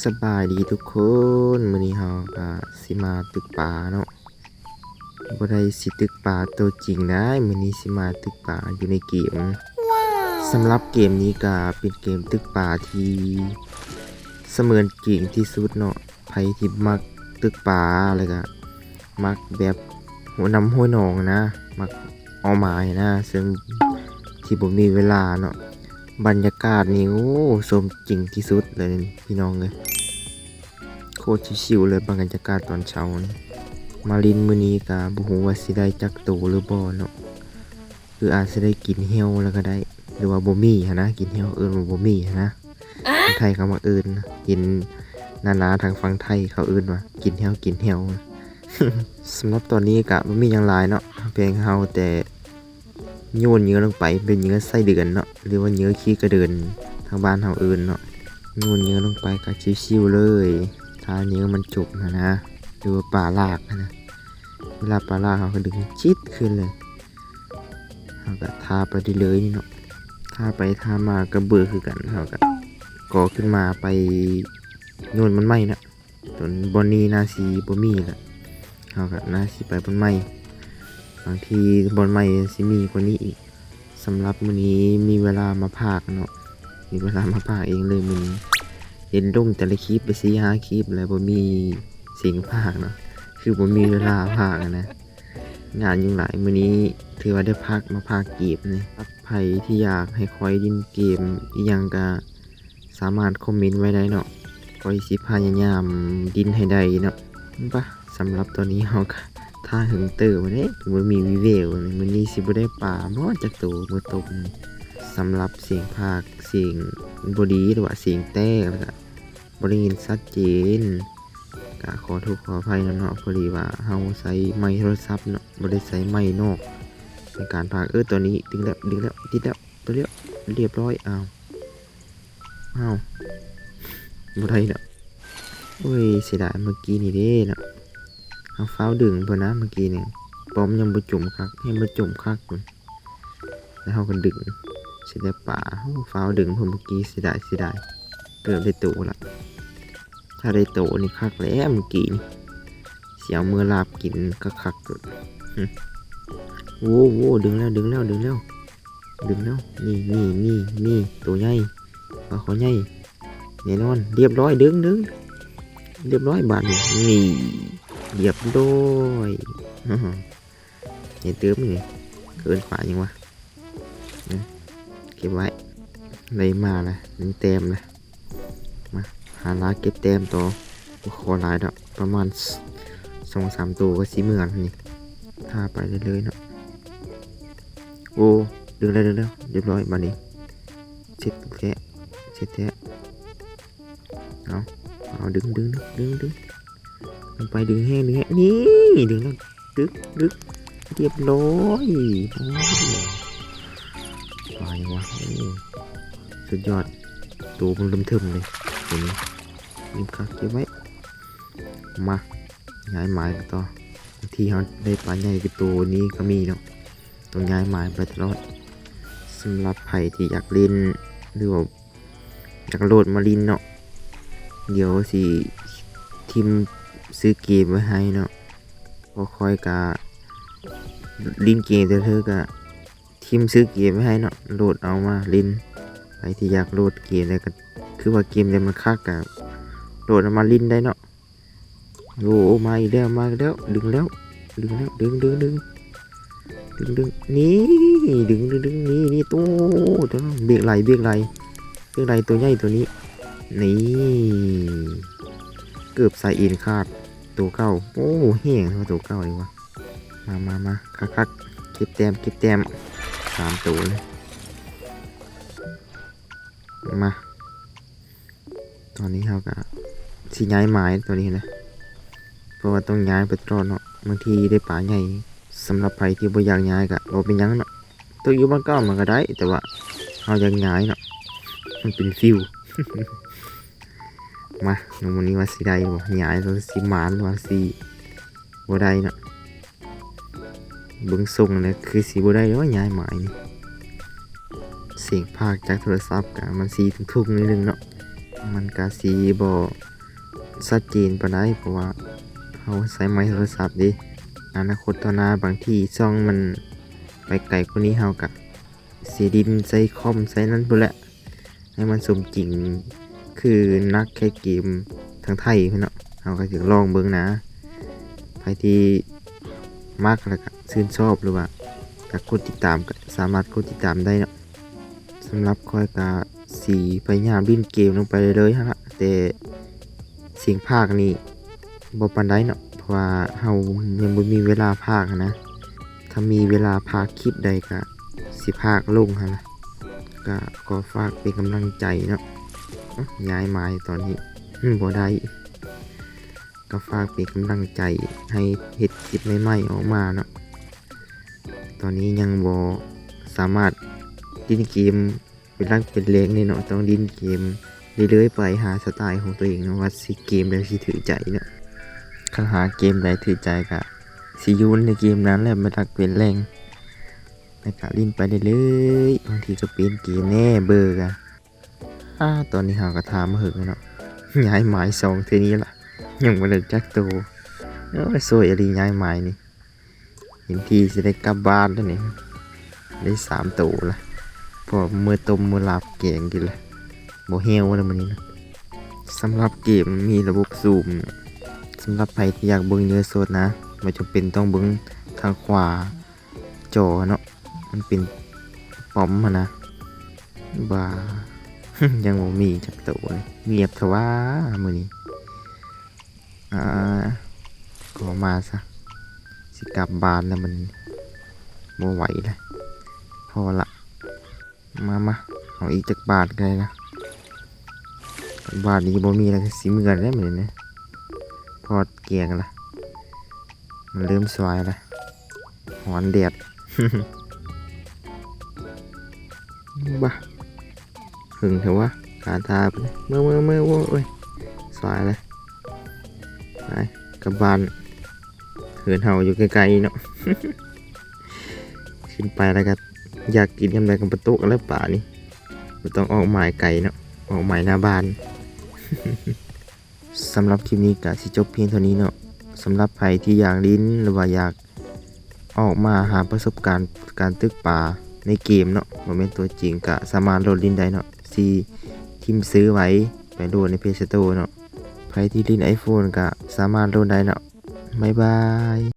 ສະບາຍດີທຸກຄົນ, ມື້ນີ້ເຮົາກະຊິມາຕຶກປາເນາະ, ບໍ່ໄດ້ຊິຕຶກປາໂຕຈິງໄດ໋, ມື້ນີ້ຊິມາຕຶກປາຢູ່ໃນເກມ. ສຳລັບເກມນີ້ກະເປັນເກມຕຶກປາທີ່ສະເໝືອນຈິງທີ່ສຸດເນາະ. ໃຜທີ່ມັກຕຶກປາ ແລ້ວກະມັກແບບຫົວນ້ຳຫ້ວຍໜອງນະ, ມັກເອົາໝາຍນະ, ເຊິ່ງທີ່ບໍ່ມີເວລາເນາະ. ບັນຍາກາດນີ້ ໂອ້ ສົມຈິງທີ່ສຸດເລີຍພີ່ນ້ອງເອີຍ, ໂຄດຊິວໆເລີຍບັນຍາກາດຕອນເຊົ້ານີ້. ມາຫຼິ້ນມື້ນີ້ກະບໍ່ຮູ້ວ່າຊິໄດ້ຈັກໂຕຫຼືບໍ່ເນາະ, ຫຼືອາດຊິໄດ້ກິນແຫ້ວແລ້ວກະໄດ້ ຫຼືວ່າບໍ່ມີຫັ້ນນະ, ກິນແຫ້ວເອີ້ນວ່າບໍ່ມີຫັ້ນນະ. ຄົນໄທເຂົາມັກເອີ້ນ, ເຫັນໜ້າໆທາງຝັ່ງໄທເຂົາເອີ້ນວ່າກິນແຫ້ວ ກິນແຫ້ວ. ສຳລັບຕອນນີ້ກະບໍ່ມີຫຍັງຫຼາຍເນາະ, ພຽງເຮົາແຕ່ໂຍນເຫຍື່ອລົງໄປ ເປັນເຫຍື່ອໄສ້ເດືອນເນາະ ຫຼືວ່າເຫຍື່ອຂີ້ກະເດີນ ທາງບ້ານເຮົາເອີ້ນເນາະ. ໂຍນເຫຍື່ອລົງໄປກະຊິວໆເລີຍ ຖ້າເຫຍື່ອມັນຈົບຫັ້ນນະ ຫຼືວ່າປາລາກຫັ້ນນະ. ເວລາປາລາກເຮົາກະດຶງຈິດຂຶ້ນເລີຍ, ເຮົາກະທ່າໄປເລື້ອຍໆນີ້ເນາະ, ທ່າໄປທ່າມາກະເບື່ອຄືກັນ, ເຮົາກະກໍ່ຂຶ້ນມາໄປໂຍນມັນໃໝ່ນະ. ຕົນບ່ອນນີ້ໜ້າຊິບໍ່ມີລະ, ເຮົາກະໜ້າຊິໄປບ່ອນໃໝ່, ບາງທີບ່ອນໃໝ່ຊິມີກວ່ານີ້ອີກ. ສຳລັບມື້ນີ້ມີເວລາມາພາກເນາະ, ມີເວລາມາພາກເອງເລີຍມື້ນີ້. ເຫັນລົງແຕ່ລະຄລິບໄປສີ່ຫ້າຄລິບແລ້ວ ບໍ່ມີສຽງພາກເນາະ, ຄືບໍ່ມີເວລາພາກຫັ້ນນະ. ງານຫຍັງຫຼາຍ, ມື້ນີ້ຖືວ່າໄດ້ພັກມາພາກເກມນີ້. ໃຜທີ່ຢາກໃຫ້ຂ້ອຍຫຼິ້ນເກມອີ່ຫຍັງກະສາມາດຄອມເມັນໄວ້ໄດ້ເນາະ, ຂ້ອຍຊິພະຍາຍາມຫຼິ້ນໃຫ້ໄດ້ເນາະ. ປະ ສຳລັບຕອນນີ້ເຮົາກະຖ້າເຫິງເຕີບແລ້ວເດ້, ບໍ່ມີວີແວວເລີຍ. ມື້ນີ້ຊິບໍ່ໄດ້ປາບໍ່ຈັກໂຕມື້ຕົກນີ້. ສຳລັບສຽງພາກ ສຽງບໍ່ດີ ຫຼືວ່າສຽງແຕກ ແລ້ວກະ ບໍ່ໄດ້ຍິນຊັດເຈນ ກະຂໍໂທດຂໍອະໄພນຳເນາະ, ພໍດີວ່າເຮົາໃຊ້ໄມໂທລະສັບເນາະ, ບໍ່ໄດ້ໃຊ້ໄມນອກໃນການພາກ. ເອີ ຕອນນີ້ດຶງແລ້ວ ດຶງແລ້ວ ຕິດແລ້ວ ຕົວດຽວ ລຽບຮ້ອຍ. ອ້າວ ອ້າວ ບໍ່ໄດ້ເນາະ. ໂອ້ຍ ເສຍດາຍເມື່ອກີ້ນີ້ເດ້ເນາະ, ເຮົາຟ້າວດຶງເພິ່ນນະເມື່ອກີ້ນີ້, ປ້ອມຍັງບໍ່ຈົມຄັກ ໃຫ້ມັນຈົມຄັກພຸ້ນ. ແລ້ວເຮົາກໍດຶງ ຊິໄດ້ປາ, ໂອ້ ຟ້າວດຶງເພິ່ນເມື່ອກີ້, ເສຍດາຍ ເສຍດາຍ, ເກືອບໄດ້ໂຕລະ. ຖ້າໄດ້ໂຕນີ້ຄັກແລ້ວເມື່ອກີ້ນີ້, ຊິເອົາເມືອລາບກິນຄັກໆໂລດ. ໂອ້ ໂອ້ ດຶງແລ້ວ ດຶງແລ້ວ ດຶງແລ້ວ ດຶງແລ້ວ. ນີ້ ນີ້ ນີ້ ນີ້ ໂຕໃຫຍ່ ປາຄໍໃຫຍ່ແນ່ນອນ. ລຽບຮ້ອຍ ດຶງ ດຶງ ລຽບຮ້ອຍບາດນີ້. ນີ້ ລຽບຮ້ອຍ. ໃຫຍ່ເຕີບນີ້, ເອີ້ນປາຫຍັງວະ? ເກັບໄວ້. ໄດ້ມາລະ ໜຶ່ງແຕ້ມລະ. ມາ ຫາລາເກັບແຕ້ມຕໍ່. ບໍ່ຂໍຫຼາຍດອກ, ປະມານສອງສາມໂຕກໍຊິເມືອແລ້ວນີ້. ຖ້າໄປເລື້ອຍໆເນາະ. ໂອ້ ດຶງແລ້ວ ດຶງແລ້ວ ລຽບຮ້ອຍບາດນີ້. ເສັດແທ້ ເສັດແທ້. ເອົາ ເອົາ ດຶງ ດຶງ ດຶງ ດຶງ ດຶງ ລົງໄປ. ດຶງແຮງ ດຶງແຮງ. ນີ້ ດຶງແລ້ວ ດຶງ ດຶງ ລຽບຮ້ອຍ. ໂອ້ ປາຫຍັງວະ? ໂອ້ ສຸດຍອດ, ໂຕມັນເລີ່ມເທິມເລີຍໂຕນີ້. ຍິງຄັກ ເກັບໄວ້. ມາ ຍ້າຍໝາຍກັນຕໍ່. ບາງທີເຮົາໄດ້ປາໃຫຍ່ຄືໂຕນີ້ກໍມີເນາະ, ຕ້ອງຍ້າຍໝາຍໄປຕະຫຼອດ. ສຳລັບໃຜທີ່ຢາກຫຼິ້ນ ຫຼືວ່າຢາກໂຫຼດມາຫຼິ້ນເນາະ, ດຽວຊິຖິ້ມຊື່ເກມໄວ້ໃຫ້ເນາະ. ເພາະຂ້ອຍກະຫຼິ້ນເກມແຕ່ເທື່ອກະ ທີມຊື້ເກມໄວ້ໃຫ້ເນາະ, ໂຫຼດເອົາມາຫຼິ້ນ. ໃຜທີ່ຢາກໂຫຼດເກມໃດກໍ ຄືວ່າເກມໃດມັນຄັກກໍໂຫຼດເອົາມາຫຼິ້ນໄດ້ເນາະ. ໂອ້ ມາອີກແລ້ວ ມາອີກແລ້ວ. ດຶງແລ້ວ ດຶງແລ້ວ ດຶງ ດຶງ ດຶງ ດຶງ ດຶງ. ນີ້ ດຶງ ດຶງ ດຶງ. ນີ້ ນີ້ ໂອ້ ໂຕນັ້ນ ເບກໄຫຼ ເບກໄຫຼ ເບກໄຫຼ. ໂຕໃຫຍ່ໂຕນີ້ ນີ້ ເກີບສາຍເອັນຂາດ. ໂຕເກົ່າ. ໂອ້ ແຮງເທົ່າໂຕເກົ່າເລີຍວ່າ. ມາ ມາ ມາ ຄັກໆ ເກັບແຕ້ມ ເກັບແຕ້ມ ສາມໂຕເລີຍ. ມາ ຕອນນີ້ເຮົາກະຊິຍ້າຍໝາຍຕອນນີ້ນະ, ເພາະວ່າຕ້ອງຍ້າຍໄປຕະຫຼອດເນາະ, ບາງທີໄດ້ປາໃຫຍ່. ສຳລັບໃຜທີ່ບໍ່ຢາກຍ້າຍກະບໍ່ເປັນຫຍັງເນາະ, ຕົກຢູ່ບ່ອນເກົ່າມັນກະໄດ້, ແຕ່ວ່າເຮົາຢາກຍ້າຍເນາະ, ມັນເປັນຟິວ. ມາ ມື້ນີ້ວ່າຊິໄດ້ບໍ່ ຍ້າຍ ວ່າຊິໝານ ວ່າຊິບໍ່ໄດ້ເນາະ. ເບິ່ງຊົງແລ້ວຄືຊິບໍ່ໄດ້ແລ້ວ ຍ້າຍໝາຍນີ້. ສຽງພາກຈາກໂທລະສັບກະມັນຊິທຸກໆໜ້ອຍໜຶ່ງເນາະ, ມັນກະຊິບໍ່ຊັດເຈນປານໃດ ເພາະວ່າເຮົາໃຊ້ໄມ້ໂທລະສັບເດ້. ອະນາຄົດຕໍ່ໜ້າບາງທີຊ່ອງມັນໄປໄກກວ່ານີ້ ເຮົາກະຊິຫຼິ້ນໃສ່ຄອມໃສ່ນັ້ນພຸ້ນແຫຼະ ໃຫ້ມັນສົມຈິງ ຄືໜັກແຄ່ເກມທາງໄທພຸ້ນເນາະ. ເຮົາກະຊິລອງເບິ່ງນະ ໃຜທີ່ມັກ ແລ້ວກະຊື່ນຊອບ ຫຼືວ່າຢາກກົດຕິດຕາມ ກະສາມາດກົດຕິດຕາມໄດ້ເນາະ. ສຳລັບຂ້ອຍກະຊິພະຍາຍາມຫຼິ້ນເກມລົງໄປເລື້ອຍໆຫັ້ນລະ ແຕ່ສຽງພາກນີ້ບໍ່ປານໃດເນາະ ເພາະວ່າເຮົາຍັງບໍ່ມີເວລາພາກຫັ້ນນະ. ຖ້າມີເວລາພາກຄລິບໃດກະຊິພາກລົງຫັ້ນລະ. ກະຂໍຝາກເປັນກຳລັງໃຈເນາະ. ເອົ້າ ຍ້າຍໄມ້ຕອນນີ້ ບໍ່ໄດ້. ກະຝາກເປັນກຳລັງໃຈໃຫ້ເຮັດຄລິບໃໝ່ໆອອກມາເນາະ. ຕອນນີ້ຍັງບໍ່ສາມາດຫຼິ້ນເກມເປັນຫຼັກເປັນແຫຼ່ງເລີຍເນາະ, ຕ້ອງຫຼິ້ນເກມເລື້ອຍໆໄປ ຫາສະໄຕຂອງຕົວເອງເນາະ ວ່າຊິເກມໃດຊິຖືກໃຈເນາະ. ຄັນຫາເກມໃດຖືກໃຈກະຊິຢູ່ໃນເກມນັ້ນແຫຼະ ເປັນຫຼັກເປັນແຫຼ່ງ ແລ້ວກະຫຼິ້ນໄປເລື້ອຍໆ. ບາງທີກະປ່ຽນເກມແດ່ ເບື່ອກະ ອາ ຕອນນີ້ເຮົາກະຖ້າມາເຫິງແລ້ວເນາະ, ຍ້າຍໄມ້ສອງເທື່ອນີ້ລະ ຍັງບໍ່ໄດ້ຈັກໂຕ. ໂອ້ຍ ໂຊຍອີ່ຫຼີ ຍ້າຍໄມ້ນີ້. ເຫັນທີຊິໄດ້ກັບບ້ານແລ້ວນີ້ ໄດ້ສາມໂຕລະ ເພາະເມືອຕົ້ມເມືອລາບແກງກິນລະ ບໍ່ແຮ້ວລະມື້ນີ້ນະ. ສຳລັບເກມມີລະບົບຊູມ ສຳລັບໃຜທີ່ຢາກເບິ່ງເນື້ອສົດນະ ບໍ່ຈຳເປັນຕ້ອງເບິ່ງທາງຂວາ ຈໍເນາະ ມັນເປັນປ້ອມຫັ້ນນະ. ບາ ຍັງບໍ່ມີຈັກໂຕເລີຍ ງຽບແທ້ຫວາມື້ນີ້. ອາ ຂໍມາຊະ ຊິກັບບ້ານແລ້ວ ມັນບໍ່ໄຫວລະ ພໍລະ. ມາ ມາ ເອົາອີກຈັກບາດກະໄດ້ນະ. ບາດນີ້ບໍ່ມີແລ້ວກະຊິເມືອແລ້ວມື້ນີ້ນະ ພໍແກງລະ ມັນເລີ່ມສວາຍລະ ຮ້ອນແດດ. ບາ ເຫິງແທ້ຫວາ ການທ່າໄປເລີຍ. ເມືອ ເມືອ ເມືອ ໂອ້ຍ ສວາຍລະ ໄປກັບບ້ານ. ເຮືອນເຮົາຢູ່ໃກ້ໆເນາະ ຂຶ້ນໄປແລ້ວກະຢາກກິນຍາມໃດກະມາຕົກເອົາແລ້ວປານີ້ ບໍ່ຕ້ອງອອກໝາຍໄກເນາະ ອອກໝາຍໜ້າບ້ານ. ສຳລັບຄລິບນີ້ກະຊິຈົບພຽງເທົ່ານີ້ເນາະ. ສຳລັບໃຜທີ່ຢາກຫຼິ້ນ ຫຼືວ່າຢາກອອກມາຫາປະສົບການການຕຶກປາໃນເກມເນາະ ບໍ່ແມ່ນຕົວຈິງ ກະສາມາດໂຫຼດຫຼິ້ນໄດ້ເນາະ ຊິຖິ້ມຊື່ໄວ້ ໄປໂຫຼດໃນເພລສະໂຕເນາະ. ໃຜທີ່ຫຼິ້ນໄອໂຟນກະສາມາດໂຫຼດໄດ້ເນາະ. ບາຍບາຍ.